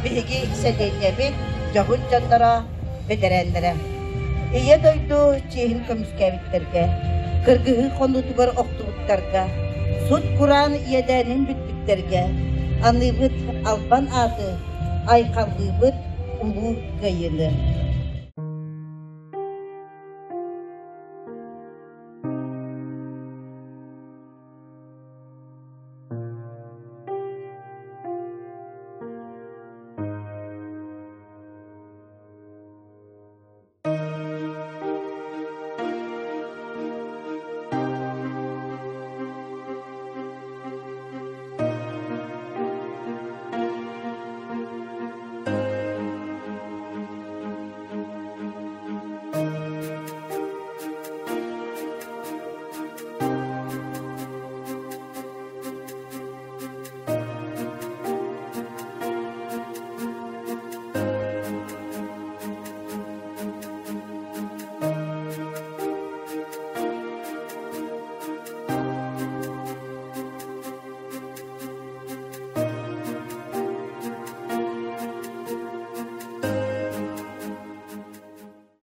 Биһиги сэлиэнньэбит дьоһун дьонноро, бэтэрээннэрэ. Ийэ дойду чиэһин көмүскээбиттэргэ, кыргыһыы хонуутугар охтубуттарга, сут-кураан иэдээнин бүппүттэргэ аныыбыт албан ааты, айхаллыыбыт улуу кыайыыны.